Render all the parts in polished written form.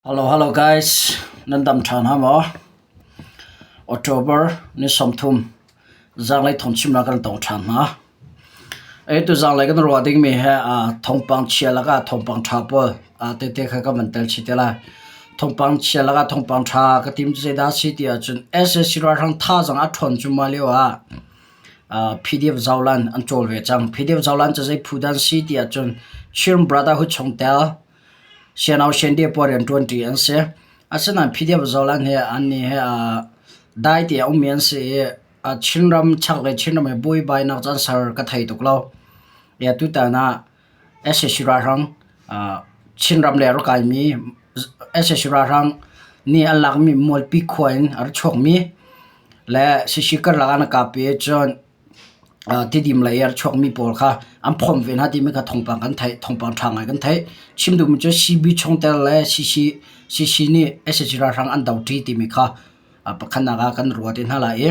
Hello hello guys, nan dam ṭhan ha maw? October ni 30 zanglei thawngchimnak kan tong ṭhan hna. Ei tu zanglei kan ruah dingmi he thawngpang chia lakah thawngpang ṭha pawl tete kha ka van tel chih te lai. Thawngpang chia lakah thawngpang ṭha ka tim cu zeidah a si ti ahcun sac ralhrang thazaang a ṭhawn cuahmah lio ah PDF Zolan an cawl ve cang. PDF Zolan cu zei phu dah an si ti ahcun Chin Brotherhood chungtel Sianau Shendia pawl rianṭuanṭi an si. Asinain PDF Zolan he annih he dai te a ummi an si i Chinram chaklei Chinram he buaibainak cu an ser ka thei tuk lo. Tutan ah sac ralhrang Chinram lei a rak kaimi sac ralhrang nih an lakmi Mualpi khua in a ra chuakmi le Sisi karlak ah an kap i cun Tidim lei a chuakmi pawl kha an phomh ve hna timi kha thawngpang kan theih, thawngpang ṭha ngai kan theih. Chim duhmi cu CB chungtel le CC, CC nih sac ralhrang an doṭi timi kha pakhatnak ah kan ruah te hna lai i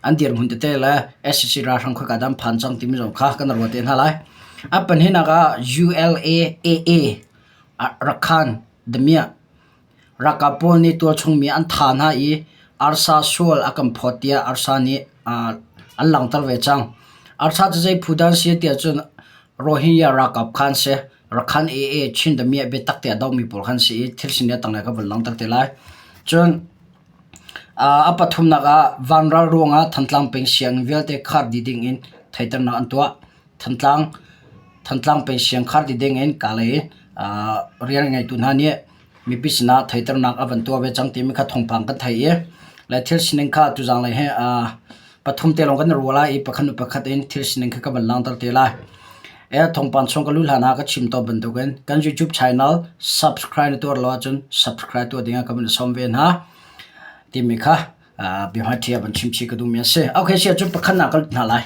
an dirhmun tete le sac ralhrang khoika dah an phan cang timi zong kha kan ruah te hna lai. A pahnihnak ah ULA-AA Rakhan damiah Ralkap pawl nih tualchung mi an thah hna i arsa sual a kan phawt tiah arsa nih an langhter ve cang. Arsa cu zei phu dah an si tiah cun Rohingya ralkap kha an si. Rakhan AA Chin damiah biatak te a dohmi pawl kha an si i thil sining a tanglei ka vun langhter te lai. Cun a pathumnak ah vanral ruangah Thantlang peng sianginn vialte khar dih ding in theihternak an tuah. Thantlang Thantlang peng siang khar dih ding in Kalay rian ngeitu hna nih mipi sinah theihternak a van tuah ve cang timi kha thawngpang kan theih i le thil sining kha tuzang lei hi pathum te lawng kan i ruah lai i pakhat hnu pakhat in thil sining kha ka van langhter te lai. E thawngpang chung ka luh hlan ah ka chim tawn bantukin kan YouTube channel subscribe na tuar lo ahcun subscribe tuah dingah ka van i sawm ve hna timi kha biahmaiṭhi ah van chim chih ka duhmi a si. Okay, si ahcun pakhatnak ka lut hna lai.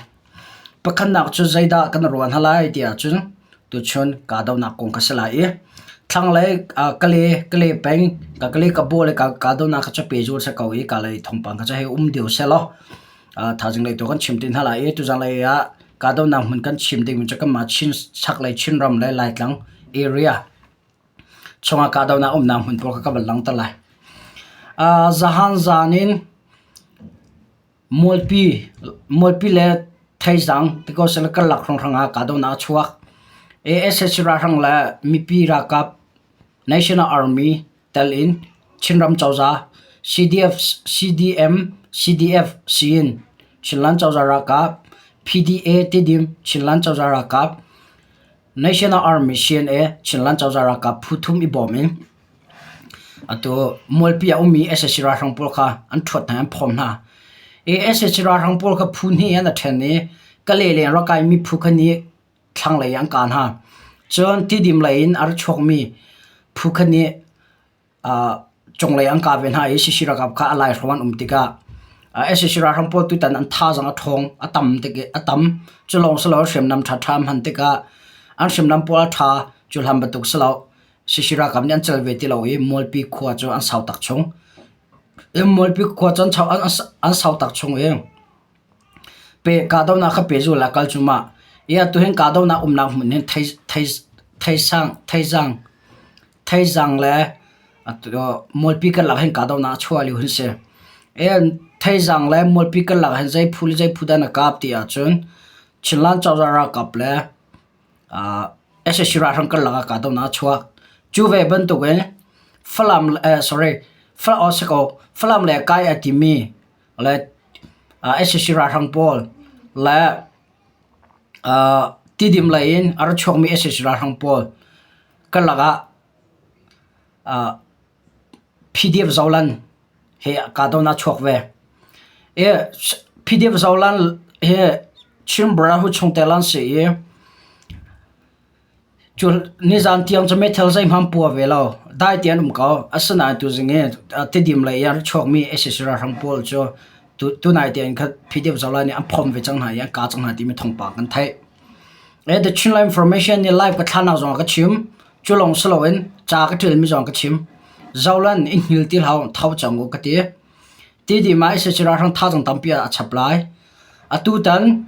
Pakhatnak cu zeidah kan ruah hna lai ti ahcun tuchun kahdohnak kong kha si lai i thlanglei Kale Kale peng Kale Kabaw le kahdohnak kha cu pehzul a si ko i Kalay thawngpang kha cu hei um deuh sehlaw thaizing lei tu kan chim ti hna lai i tuzanglei ah kahdohnak hmun kan chim dingmi cu kanmah Chin chaklei Chinram le Laitlang area chungah kahdohnak umnak hmun pawl kha ka van langhter lai. Zahan zan in Mualpi, Mualpi le Thaizang ti ko seh karlak hrawnghrang ah kahdohnak a chuak. sac ralhrang le mipi ralkap National Army tel in Chinram cozah CDF, CDM, CDF siin Chinland cozah ralkap PDA Tidim Chinland cozah ralkap National Army CNA Chinland cozah ralkap phu thum i bawm in Atu Mualpi ah ummi sac ralhrang pawl kha an ṭhuat hna i an phawm hna. I sac ralhrang pawl kha phu hnih an i ṭhen i Kalay leng rak kaimi phu kha nih thlanglei ah an kah hna. Cun Tidim lei in a ra chuakmi phu kha nih cunglei an kah ve hna i sac ralkap kha a laihrawng an um tikah sac ralhrang pawl tutan an thazaang a ṭhawng a tam tik i a tam. Cu lawng si lo hriamnam ṭhaṭha an hman tikah an hriamnam pawl a ṭha cu hlan bantuk si lo. Sisi ralkap nih an cel ve ti lo i Mualpi khua cu an sau tak chung. I Mualpi khua cu an sau tak chung i pe kahdohnak kha pehzul ah kal cu ma. I atu hin kahdohnak umnak hmun hin thei thei theisang theizang theizang le atu Mualpi karlak hin kahdohnak a chuah lio hin si. I theizang le Mualpi karlak hin zei phu le zei phu dah na kap ti ahcun Chinland cozah ralkap le sac ralhrang karlak ah kahdohnak a chuak. Cu ve bantukin Falam sorry Falam le Kai a timi le sac ralhrang pawl le Tidim lei in a ra chuakmi sac ralhrang pawl karlak ah PDF Zolan he kahdohnak a chuak ve. PDF Zolan hi Chin Brotherhood chungtel an si i cu nizan tiang cu meithal zeihmanh pua ve lo. Dai te an um ko. Asinain tuzing i Tidim lei i a ra chuakmi sac ralhrang pawl cu tunai tein kha PDF Zolan nih an phomh ve cang hna i an kah cang hna timi thawngpang kan theih. The Chinland Information nih live ka thlahnak zong ah ka chim. Cu lawng si loin ca ka ṭialmi zong ka chim. Zolan i hngil ti hlah u, tho cang u ka ti. Tidim ah sac ralhrang thazaang tampi a chap lai. Atutan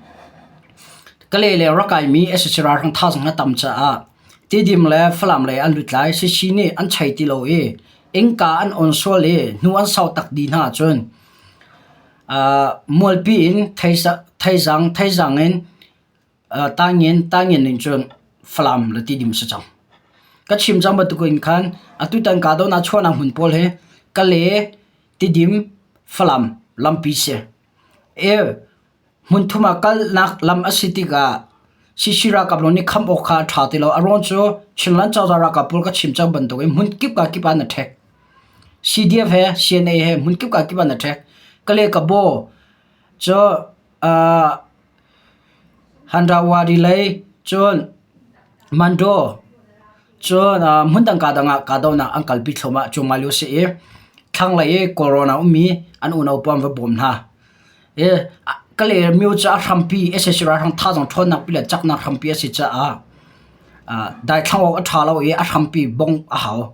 Kalay le rak kaimi sac ralhrang thazaang a tam caah Tidim le Falam lei an lut lai. Sac nih an chei ti lo i Innka an on sual i hnu an sau tak dih hna ahcun mualpi in theizang theizang in Tangin tangin in cun Falam le Tidim si cang. Ka chim cang bantuk in khan atutan kahdohnak chuahnak hmun pawl hi Kale, Tidim, Falam lampi si. E hmunthum ah kalnak lam a si tikah CC ralkap lawng nih kham awk kha a ṭha ti lo. A ruang cu Chinland cozah ralkap pawl ka chim cang bantuk in hmun kip ka kip ah na ṭhek. CDF he CNA he hmun kip ka kip ah na ṭhek. Kale Kabaw cu Handawari lei cun Mandaw cun hmundang kaa dang ah kahdohnak an kalpi thluahmah cuahmah lio a si i thlanglei i Kawlrawn ah a ummi an unau pawl an va bawm hna. I Kalaymyo cu a hrampi sac ralhrang thazaang ṭhawnnak pi le caknak hrampi a si caah daithlang awk a ṭha lo i a hrampi bongh a hau.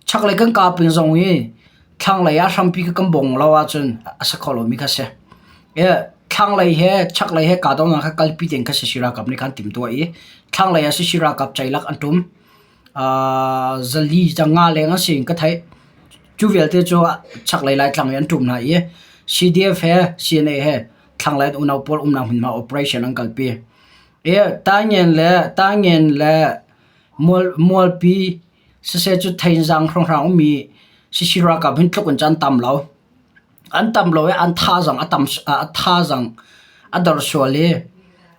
Chaklei kan kah ping zong hi thlanglei ah hrampi kha kan bong lo ahcun a si kho lomi kha si. Thlanglei he chaklei he kahdohnak kha kalpi ding kha CC ralkap nih khan timhtuah i thlanglei ah CC ralkap ceilak an ṭum. Zali zanga leng an si in ka theih. Cu vialte cu chaklei Laitlang i an ṭum hna i CDF he CNA he thlanglei an unau pawl umnak hmunhma operation an kalpi. Taingen le Taingen le Mualpi Siseh cu Theinzang hrawnghrang ummi Sisi ralkap hin tluk in cu an tam lo. An tam lo i an thazaang a tam a thazaang a dor sual i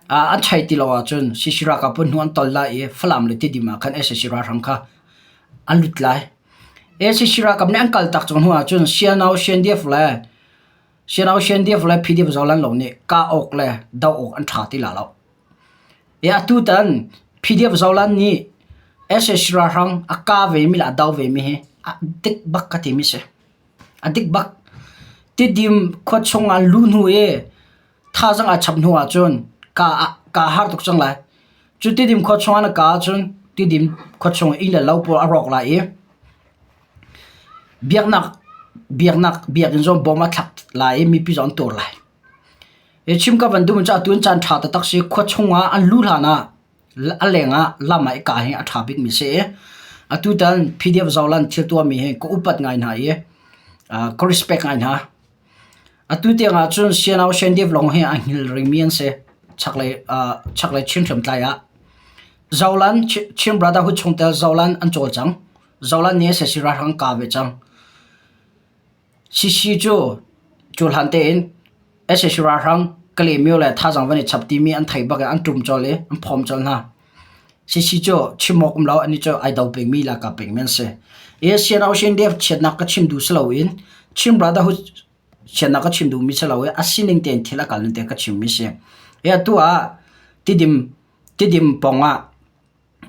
an chei ti lo ahcun Sisi ralkap pawl hnu an tol lai i Falam le Tidim ah khan sac ralhrang kha an lut lai. Sac ralkap nih an kaltak cang hnu ahcun CNO, CNDF le CNO, CNDF le PDF Zoland lo nih kah awk le doh awk an ṭha ti la lo. Atutan PDF Zoland nih sac ralhrang a kah vemi le a do vemi hi a dik bak ka timi si. A dik bak. Tidim khua chung ah luh hnu i thazaang aa chap hnu ahcun kaa har tuk cang lai. Cu Tidim khua chung ah na kah ahcun Tidim khua chung inn le lo pawl a rawk lai i biaknak biaknak biakinn zong bom a thlak lai i mipi zong an tur lai. Hi chim ka van duh mi cu atu in caan ṭha taktak si. Khua chungah an luh hlan ah a leng ah lam ah i kah hi a ṭha bikmi si i atutan PDF Zoland thil tuahmi hi ka upat ngai hna i ka respect ngai hna. Atu tiang ah cun CNO CNDF lawng hi a hngil rihmi an si. Chaklei chaklei Chin hriamtlai ah. Zoland Chin Brotherhood chungtel Zoland an cawlcang. Zoland nih sac ralhrang an kah ve cang. CC cu cuhlan tein sac ralhrang Kalaymyo le thazaang van i chap timi an theih bak i an ṭum colh i an phawm colh hna. CC cu chim awk um lo annih cu ai do pengmi le kap pengmi an si. ASEAN Ocean Depth chiatnak ka chim duh si loin Chin Brotherhood chiatnak ka chim duhmi si lo i a sining tein thil a kal ning te ka chimmi si. I atu ah Tidim Tidim pawng ah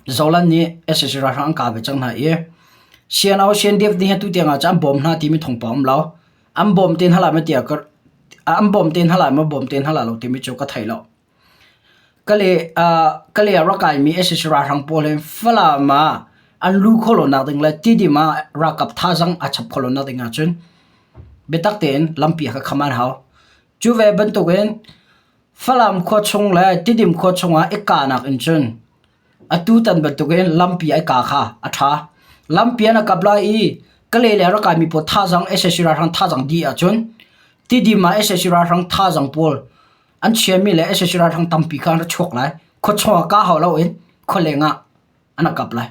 Zoland nih sac ralhrang an kah ve cang hna i CNO CNDF nih atu tiang ah cun an bawm hna timi thawngpang um lo. An bawm te hna lai maw tiah an bawm te hna lai maw bawm te hna lai lo timi cu ka thei lo. Kale kale ah rak kaimi sac ralhrang pawl hi Falam ah an lu khawh lonak ding le Tidim ah ralkap thazaang aa chap khawh lonak ding ahcun biatak tein lampi kha kham an hau. Cu ve bantukin Falam khua chung le Tidim khua chungah i kahnak in cun atutan bantukin lampi ai kah kha a ṭha. Lampi an a kap lai i Kalay le rak kaimi pawl thazaang sac ralhrang thazaang dih ahcun Tidim ah sac ralhrang thazaang pawl an chiami le sac ralhrang tampi kha an ra chuak lai. Khua chungah kah hau loin khua leng ah an a kap lai.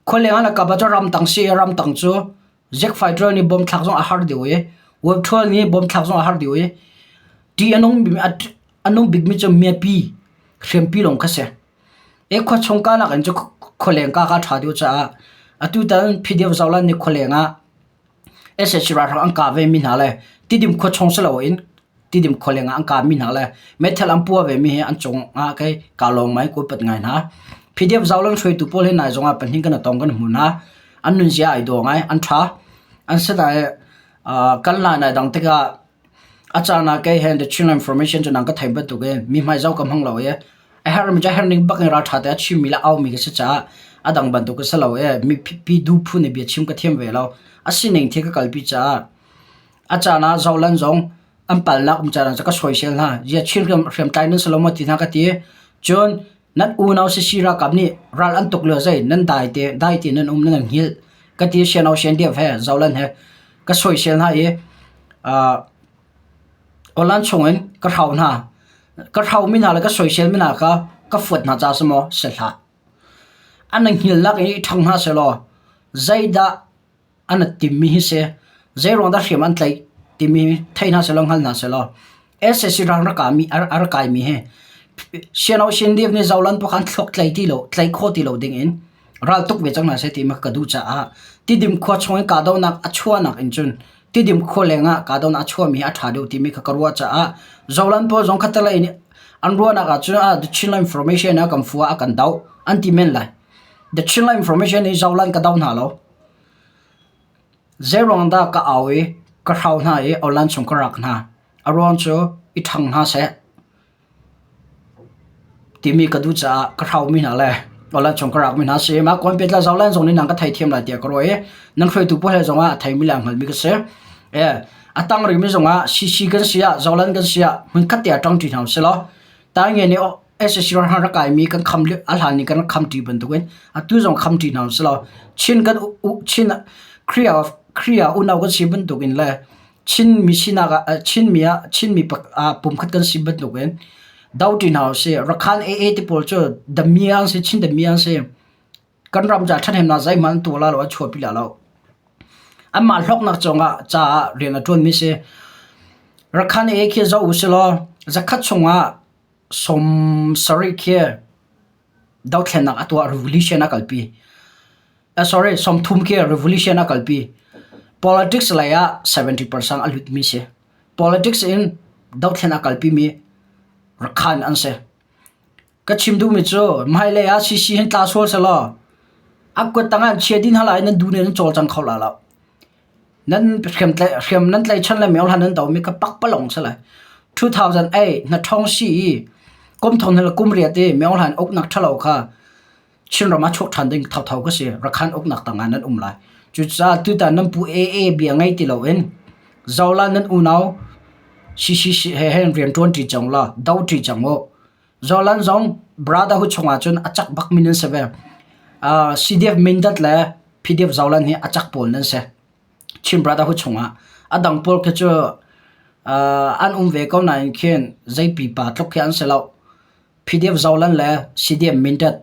Khua leng an a kap ahcun ramtang si i ramtang cu Jet fighter nih bom thlak zong a har deuh i web troll nih bom thlak zong a har deuh i ṭih a nung a nung bikmi cu miapi hriampi lawng kha si. E khua chung ka nakin cu khualeng ka kha ṭha deuh caah atutan PDF Zoland nih khualeng ah sac ralhrang an kah vemi hna le Tidim khua chung si loin Tidim khualeng ah an kahmi hna le meithal an puah vemi hi an cung ah kei kaa lawm ngai ka upat ngai hna. PDF Zoland hruaitu pawl hi nai zong ah pahnih kan i tong kan hmu hna. An nunzia ai dawh ngai, an ṭha. An si nain kan lai nai dang tikah a caan ah kei he The Chin Information cu nang ka thei bantukin mi hmai zoh ka hmang lo i a herhmi cu a herh ning bak in ralṭha te a chimmi le aumi ka si caah a dang bantuk ka si lo i mipi duh phun i bia chim ka thiam ve lo. A sining thil ka kalpi caah a caan ah Zoland zong an palnak um caan ah ka soisel hna. Zia Chin hriamtlai nan si lo maw ti hna ka ti. Cun nan unau sisi ralkap nih ral an tuk lio zei nan dai te dai te nan um nan hngilh. Ka ti sian o sian diam he zolan he ka soisel hna i awlan chungin ka hrau hna. Ka hraumi hna le ka soisel mi hna kha ka fuat hna ca si maw si hlah. An hngilnak i ṭhang hna sehlaw zeidah an i timmi hi si, zeiruang dah hriam an tlaih timi thei hna sehlaw hngal hna sehlaw sac rang rak a rak kaimi hi siano sindiv nih zolan pawh kha an thluak tlai ti lo tlai kho ti lo ding in ral tuk ve cang hna seh ti ka duh caah Tidim khua chung in kahdohnak a chuahnak in cun Tidim khua leng ah kahdohnak a chuahmi hi a ṭha deuh timi kha ka ruah caah Zolan pawl zong khattelei in an ruahnak ah cun ah The Chinland Information ah kan fua a kan doh an ti men lai. The Chinland Information nih Zolan ka doh hna lo. Zeiruang dah ka au i ka hrau hna i awlan chung ka rak hna. A ruang cu i ṭhang hna seh timi ka duh caah ka hraumi hna le awlan chung ka rakmi hna si. Mah kawn petla zolan zong nih nang ka theithiam lai tiah ka ruah i nan hruaitu pawl he zong ah a theimi le a hngalmi ka si. E, a tang rimi zong ah CC kan si ah zolan kan si ah hmunkhat te ah ṭangṭi hna usih law tainge nih SSC ran rak kaimi kan kham a hlan in kan rak khamṭi bantukin atu zong khamṭi hna usih law Chin kan Chin Khrih Khrih ah unau kan si bantukin le Chin mi sinak ah Chin mi ah Chin mi ah pumkhat kan si bantukin doṭi hna usih. Rakhan AA ti pawl cu dami an si Chin dami an si. Kan ram ca ṭhathnemnak zeihmanh an tuah la lo an chuahpi la lo. Anmah hlawknak cungah caah rian a ṭuanmi si. Rakhan AA khi zoh usih law zakhat chungah 70 khi dothlennak a tuah revolution a kalpi. Sorry, 30 khi revolution a kalpi. Politics lei ah 70% a lutmi si. Politics in dothlen a kalpimi Rakhan an si. Ka chim duhmi cu hmailei ah CC hin tla sual selaw a kut tang ah an chia dih hna lai nan duh nih nan cawlcang kho lai lo. Nan hriam nan tlaichan le meo hlan nan domi kha pakpalawng si lai. 2008 na ṭhawng si i kum thong hna le kum riat i meo hlan uknak ṭhalo kha Chinram ah chuak ṭhan ding thotho ka si. Rakhan uknak tangah nan um lai. Cucaah tutan nan pu AA bia ngei ti loin Zola nan unau CCC he hen rian ṭuan ṭi cang law do ṭi cang u. Zolan zong Brotherhood chungah cun a cak bakmi nan si ve. CDF Mindat le PDF Zolan hi a cak pawl nan si. Chin Brotherhood chungah. A dang pawl khi cu an um ve ko nain khin zei pipa tluk khi an si lo. PDF Zolan le CDF Mindat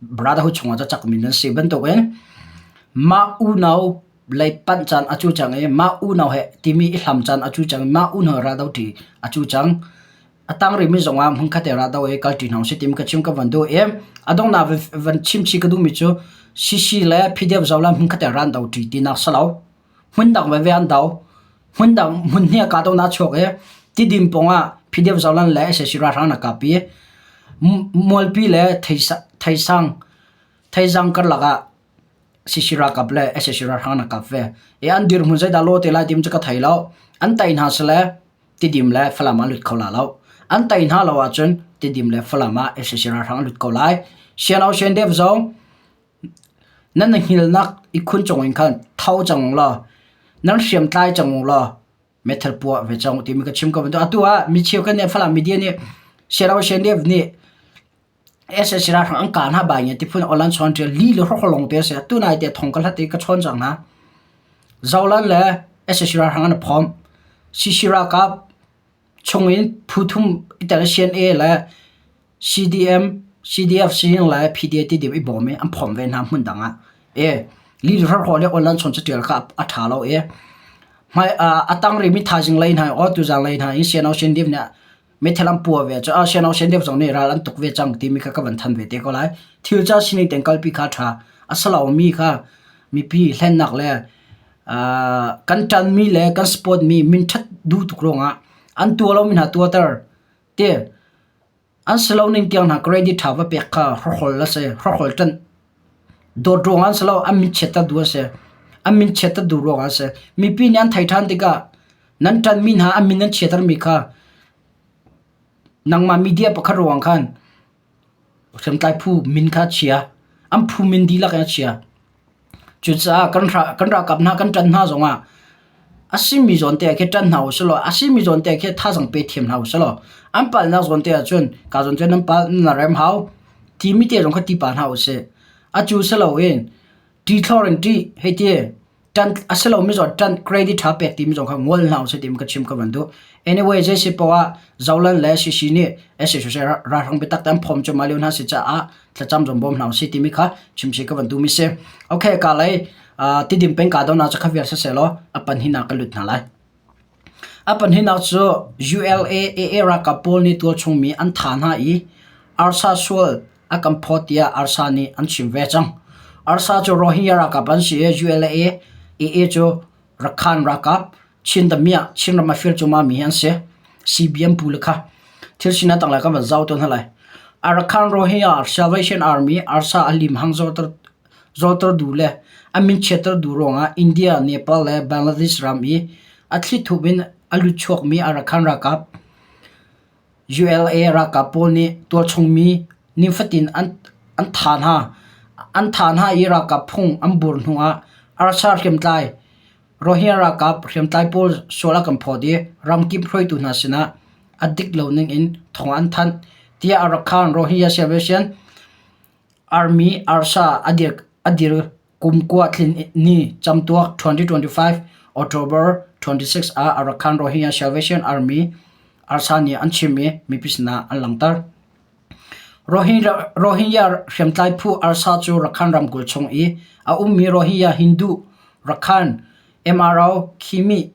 Brotherhood chungah cu cakmi nan si bantukin mah unau lei panh caan a cu cang i mah unau he timi i hlam caan a cu cang i mah unau raldo ṭi a cu cang. A tang rihmi zongah hmunkhat te raldo i kalṭi hna usih timi ka chim ka van duh i a donghnak van chimchih ka duhmi cu CC le PDF Zolan hmunkhat te ran do ṭi tinak si lo. Hmundang veve an do. Hmundang hmun hnih ah kahdohnak a chuak i Tidim pawng ah PDF Zolan le sac ralhrang an kap i Mualpi le Theisang Theizang karlak ah CC ralkap le sac ralhrang an kap ve. I an dirhmun zeidah law te lai timi cu ka thei lo. An tei hna sile Tidim le Falam ah lut kho la lo. An tei hna lo ahcun Tidim le Falam ah sac ralhrang an lut ko lai. Siano Siandev zong Nan hngilnak ihkhun cung in khan tho cang u law nan hriamtlai cang u law meithal puah ve cang u timi ka chim ko bantuk. Atu ah mi cheukhat nih Falam media nih Siarau Siandev nih SSC ralhrang an kah hna bai nge ti phun online chawn ṭial li le hrokhrawl lawng te a si. Atu nai te thong ka hlat i ka chawn cang hna. Zolan le SSC ralhrang an i phawm. CC ralkap chungin phu thum i tel CNA le CDM, CDF sining le PDA ti ding i bawm i an phawm ve hna hmun dang ah. E li hrawh le online chawn catial kha a ṭha lo i hmai a tang rimi thaizing lei hna o tuzang lei hna in siano siandim nih meithal an pua ve cu a siano siandim zong nih ral an tuk ve cang timi kha ka van than ve te ko lai. Thil ca sining ten kalpi kha ṭha a salo mi kha mipi hlennak le kan ṭanmi le kan support mi min ṭhat duh tuk ruangah an tua lomi hna tuater te An si lo ning tiang hna credit ṭha va pek kha hrawkhrol a si. Hrawkhrol ṭanh. Dawt ruangah an si lo, an min chiatter duh a si. An min chiatter duh ruangah a si. Mipi nih an thei ṭhan tikah nan ṭanhmi hna an min nan chiatermi kha nangmah media pakhat ruang khan hriamtlai phu min kha chia. An phu min dihlak in a chia. Cucaah kan ralkap hna kan ṭanh hna zongah a simi zawn te ah khin ṭanh hna usih law a simi zawn te ah khin thazaang pe thiam hna usih law an palhnak zawn te ah cun ka zawn cu nan palh na rem hau timi te zong kha ti pah hna usih. A cu si loin. Ṭi thlor in ṭih hei ti. Ṭan a si lomi zong ṭan credit ṭha pek timi zong kha ngol hna usih timi ka chim ka van duh. Anyway, zei si poah ah Zoland le CC nih SAC ralhrang biatak te an phawm cuahmah lio hna si caah thlacam zong bawm hna usih timi kha chimchih ka van duhmi si. Okay, ka lei Tidim peng kahdohnak cu kha vial siseh law a panhin ah ka lut hna lai. A pahnihnak cu ULA-AA ralkap pawl nih tualchung mi an thah hna i arsa sual a kan phawt tiah arsa nih an chim ve cang. Arsa cu Rohingya ralkap an si i ULA-AA cu Rakhine ralkap Chin damiah Chinram a fir cuahmah mi an si. CBM pu le kha thil sinak tanglei kan van zau tawn hna lai. Arakan Rohingya Salvation Army arsa a lim hang zorter Zawlter duh le a min chiatter duh ruangah India, Nepal le Bangladesh ram i a thlithup in a lutchuakmi Arakan ralkap ULA ralkap pawl nih tualchungmi nifatin an thah hna. An thah hna i ralkap phung an bur hnuah arsa hriamtlai Rohingya ralkap hriamtlai pawl sual a kan phawt i ramkip hruaitu hna sinah a dik lo ningin thawng an thanh tiah Arakan Rohingya Salvation Army arsa a dir kum kua tlin ni camtuak 2025 October 26 ah Arakan Rohingya Salvation Army arsa nih an chim i mipi sinah an langhter. Rohingya hriamtlai phu arsa cu Rakhine ramkulh chung i a ummi Rohingya Hindu, Rakhine, MRO, Khimi,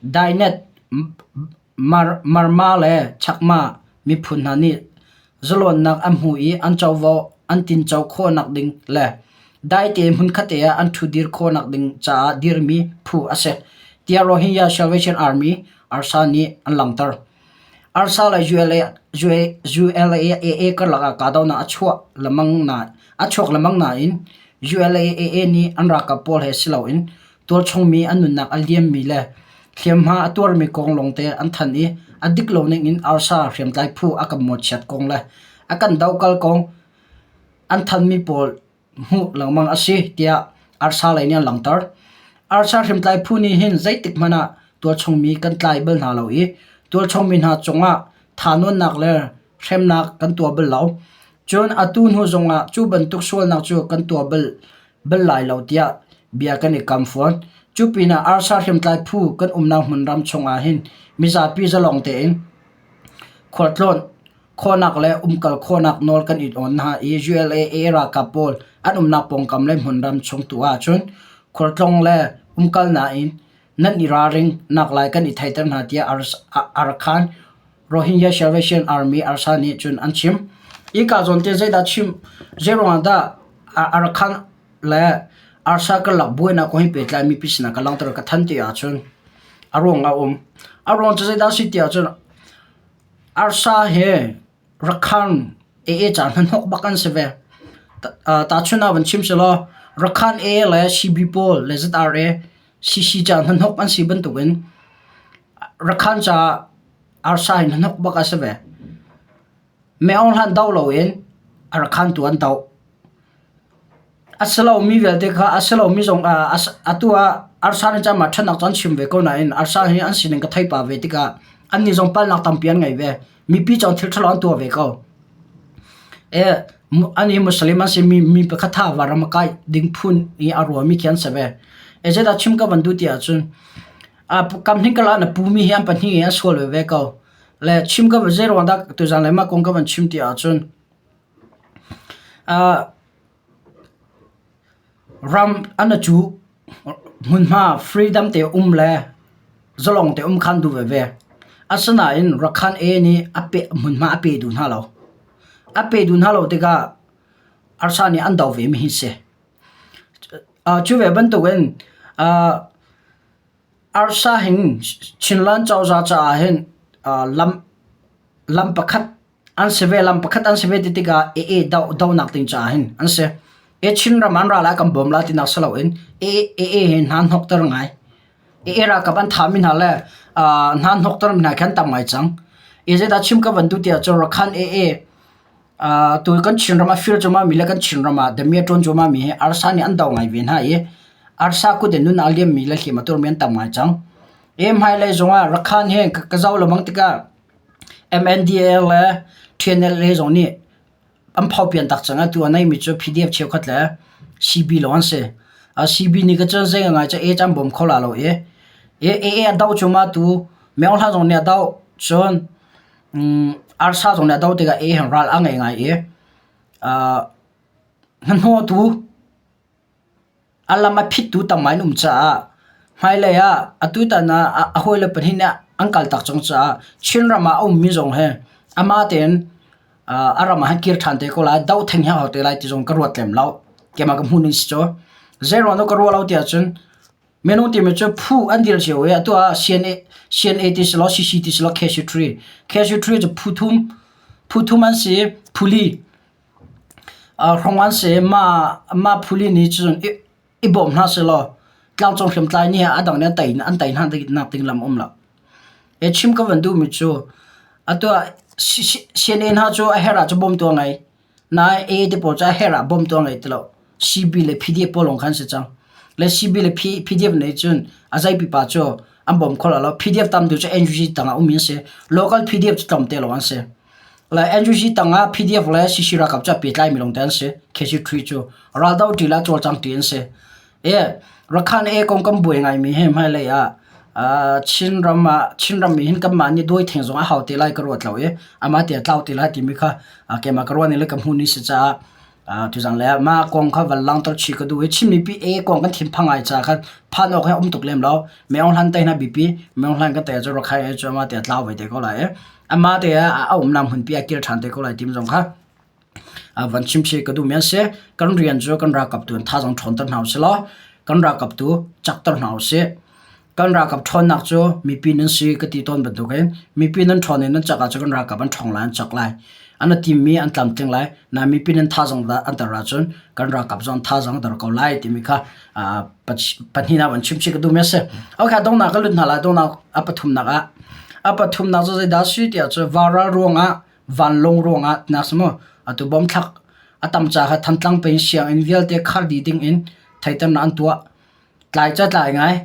Dainet, Marma le Chakma miphun hna nih zalawnnak an hmu i an covo an tinco khawhnak ding le daite hmunkhat ah an ṭhudir khawhnak ding caah dirmi phu a si, tiah Rohingya Salvation Army ARSA nih an langhter. ARSA le ULA-AA karlak ah kahdohnak a chuak lengmang nain ULA-AA nih an ralkap pawl he si loin tualchungmi an nunnak a liammi le hliamhma a tuarmi kong lawngte an thanh i a dik lo ning in arsa hriamtlai phu a kan mawhchiat kong le a kan dohkal kong an thanmi pawl hmuh lengmang a si tiah arsa lei nih an langhter. Arsa hriamtlai phu nih hin zeitik hmanh ah tualchungmi kan tlai bal hna lo i tualchungmi hna cungah thahnawnnak le hremnak kan tuah bal lo. Cun atu hnu zongah cu bantuk sualnak cu kan tuah bal bal lai lo tiah bia kan i kam fawn. Cu pinah arsa hriamtlai phu kan umnak hmunram chungah hin mizapi zalong tein khualtlawn khawhnak le umkal khawhnak nawl kan i awn hna i ULAA ralkap pawl an umnak pawngkam le hmunram chung tu ahcun khualtlawng le umkal nain nan i ralring nak lai kan i theiter hna tiah Arakan Rohingya Salvation Army ARSA nih cun an chim. Hika zawn te zeidah chim zeiruangah dah Arakan le ARSA karlak buainak kong hi pehtlai mipi sinah ka langhter ka than ti ahcun a ruang a um. A ruang cu zeidah a si ti ahcun ARSA he Rakhan AA ca hnahnawk bak an si ve. Tahchun ah van chim selaw Rakhan AA le CB pawl le ZRA CC ca hnahnawk an si bantukin Rakhan ca arsa hi hnahnawk bak a si ve. Meaung hlan do loin a rakhan tu an doh. A si lomi vialte kha a si lomi zong atu ah arsa nih cun mah ṭhatnak cu an chim ve ko nain arsa hi an sining ka thei pah ve tikah annih zong palhnak tampi an ngei ve. Mipi cu thil ṭhalo an tuah ve ko. E, ani Muslim an si mi mi pakhat tha varam a kai ding phun i a ruami khi an si ve. E zeidah chim ka van duh ti ahcun kam hning kala na pumi hi an pahnih i an sual veve ko. Le chim ka zei ruang dah tuzan le mah kong ka van chim ti ahcun ram an cu hmunhma freedom te um le zalong te um khan duh veve. Asinain Rakhan A nih a pe hmunhma a pe duh hna lo. A pe duh hna lo tikah arsa nih an do ve mi hi si. Cu ve bantukin arsa hin Chinland cozah caah hin lam lam pakhat an si ve lam pakhat an si ve ti tikah AA dohnak ding caah hin an si. E Chinram an ra lai kan bawm lai tinak si loin AA hi hna hnokter ngai. AA ralkap an thahmi hna le hna hnokter mi hna khi an tam ngai cang. E zeidah chim ka van duh ti ahcun Rakhan AA Tu kan Chinram ah fir cuahmahmi le kan Chinram ah damiah ṭuan cuahmahmi hi arsa nih an do ngai ve hna i arsa kut in nun aa liammi le hliam a turmi an tam ngai cang. E hmailei zongah Rakhan he ka zoh lengmang tikah MNDAA le TNLA zong nih an phopian tak cang. Atu a neimi cu PDF cheukhat le CB lawng an si. CB nih ka cun zei ngai cu A cu an bawm kho la lo i AA a doh cu ma tu Myo Hla zong nih a doh cun arsa zong nih a doh tikah A hin ral a ngei ngai i hnahnawhtu A lam a phittu tam ngai an um caah hmailei ah atutan ah a hawile pahnih nih an kaltak cang caah Chinram ah a ummi zong hi amah tein a ram ah hin kir ṭhan te ko lai, doh theng hi a hau te lai ti zong ka ruat lem lo. Keimah ka hmuh ning si cu. Zeiruang dah ka ruah lo ti ahcun minung timi cu phu an dir cio i atu ah CNA, CNA ti si law CC ti si law KC3. KC3 cu phu thum, phu thum an si, phu li. Hrong an si. Mah phuli nih cun i bawm hna sehlaw tlangcung hriamtlai nih a dang nih an tei an tei hna nak ding lam a um lo. He chim ka van duhmi cu atu ah CNA hna cu a herh ah cu bawmtu a ngei. Nain AA te pawl cu a herh ah bawmtu a ngei ti lo. CB le PDF pawl lawng kha an si cang. Le CB le PDF nih cun a zei pipa cu an bawm kho lo. PDF tam deuh cu NUG tangah ummi an si. Local PDF cu tlawmte lawng an si. Lai NUG tangah PDF le CC ralkap cu a pehtlaimi lawngte an si. KC3 cu raldo ṭi le a cawlcang ṭi an si. E, Rakhan e kong kan buai ngaimi hi hmailei ah Chinram ah Chinram mi hin kanmah nih duai theng zong a hau te lai ka ruat lo i amah te a tlau te lai timi kha keimah ka ruah ning le ka hmuh ni si caah tuzang le mah kong kha van langhter chih ka duh i Chin mipi e kong kan thinphang ngai caah khan phan awk hi a um tuk lem lo. Meong hlan te hna bipi Meong hlan kan te cu Rakhine e cu amah te a tlau ve te ko lai i amah te ah a umnak hmunpi ah kir ṭhan te ko lai tim zong kha van chim si ka duhmi an si. Kan rian cu kan ralkap tu in thazaang ṭhawnter hna usih law kan ralkap tu cakter hna usih. Kan ralkap ṭhawnnak cu mipi nan si ka ti tawn bantukin mipi nan ṭhawn i nan cak ahcun kan ralkap an ṭhawng lai an cak lai. An i timmi an tlamtling lai. Nain mipi nan thazaang an der ahcun kan ralkap zong thazaang a der ko lai timi kha pahnihnak van chim chih ka duhmi a si. Okay, donghnak ka lut hna lai. Donghnak a pathumnak ah. A pathumnak cu zeidah a si tiah cu varal ruangah vanlawng ruangah tinak si mu. Atu bom thlak a tam ca kha Thantlang peng sianginn vialte khar dih ding in theiternak an tuah. Tlai ca tlai ngai.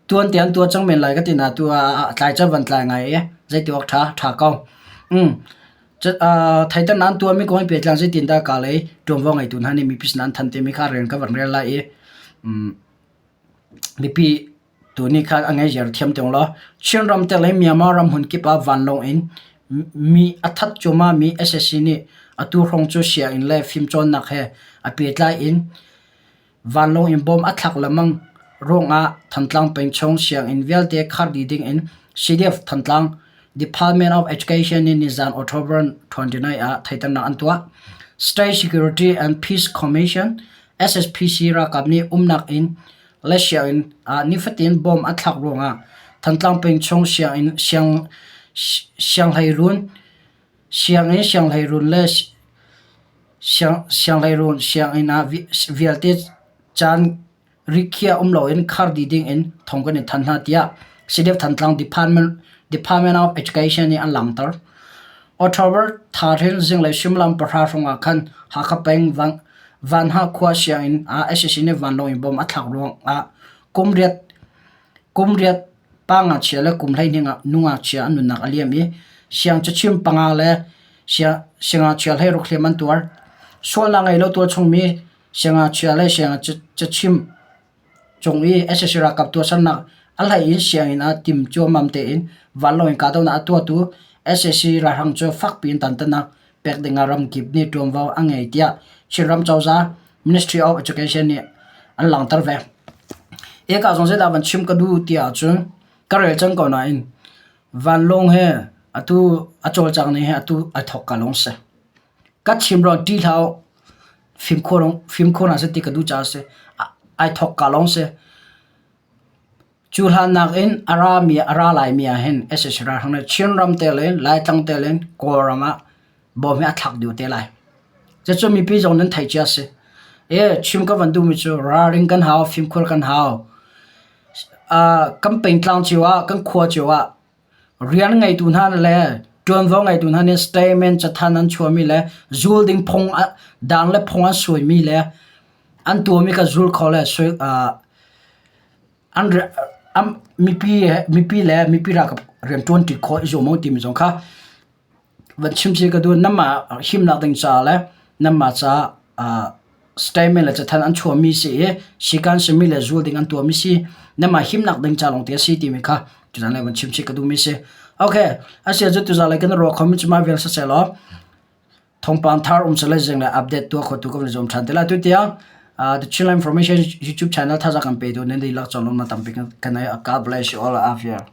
Tuan te an tuah cang men lai ka ti na tu ah tlai ca van tlai ngai i zeiti awk ṭha ṭha ko. Um theiter nan tuahmi kong hi pehtlang zeitindah ka lei ṭuanvo ngeitu hna nih mipi sin an thanh timi kha rel ka van rel lai i mipi tu nih khan a ngei ziar thiam tiang law Chinram te le Myanmar ram hmun kip ah vanlawng in mi a that cuahmah mi SSC nih atu hrawng cu sianginn le fimcawnnak he a pehtlai in Vanlawng in bom a thlak lengmang ruangah Thantlang peng chung sianginn vialte khar dih dingin CDF Thantlang Department of Education nih nizan October 29 ah theihternak an tuah. State Security and Peace Commission SSPC ralkap nih umnak inn le sianginn ah nifatin bom an thlak ruangah Thantlang peng chung sianginn siang sianghleiruun sianginn sianghleiruun le Sianghleiruun sianginn ah vialte caan rikhiah um loin khar dih dingin thong kan in thanh hna tiah CDF Thantlang Department of Education nih an langhter. October thla hrin zinglei suimilam pahra hrawng ah khan Hakha peng Vanha khua sianginn ah sac nih vanlawng in bomb a thlak ruangah kum riat pa ngakchia le kum 12 nu ngakchia an nunnak a liam i siangcachim panga le siangngakchia hleiruk hliam an tuar. Sualnak ngei lo tualchungmi siangngakchia le siangcachim cung i sac ralkap tuahsernak a hlei in sianginn ah tim ciammam tein vanlawng in kahdohnak a tuahtu sac ralhrang cu fakpi in dantatnak pek ding ah ramkip nih ṭuanvo a ngei tiah Chinram cozah Ministry of Education nih an langhter ve. Eka zong zeidah van chim ka duh ti ahcun ka rel cang ko nain vanlawng he atu a cawlcang ning he atu ai thawk ka lawng si. Ka chim rawn ṭih hlah u. Fimkhur fimkhur hna seh ti ka duh caah a si. Ai thawk ka lawng si. Cu hlan nakin a rami a ra laimi ah hin sac ralhrang nih Chinram tel in Laitlang tel in Kawlram ah bawm hi a thlak dih te lai. Cucu mipi zong nan theih cia a si. E chim ka van duhmi cu ralring kan hau, fimkhur kan hau. Kan pengtlang cio ah, kan khua cio ah rian ngeitu hna le ṭuanvo ngeitu hna nih statement cathanh an chuahmi le zul ding phung dan le phung an suaimi le an tuahmi kha zul kho le an mipi mipi le mipi ralkap rianṭuanṭi khawh i zuam u timi zong kha van chim si ka duh. Nanmah himnak ding caah le nanmah caah. Statement le cathanh an chuahmi si i sikan simi le zul ding an tuahmi si namah himnak ding ca lawng te a si timi kha tuzan le van chim chih ka duhmi si. Okay, asia cu tuzan le kan ruah khomi cu mah vial siseh law thawngpang thar um sale zing le update tuah khotu kan zuam than te lai. Tu tiang The Chinland Information YouTube channel thazaang kan pe tu nan dihlak cawlawm na tampi kan God bless you all. Afia.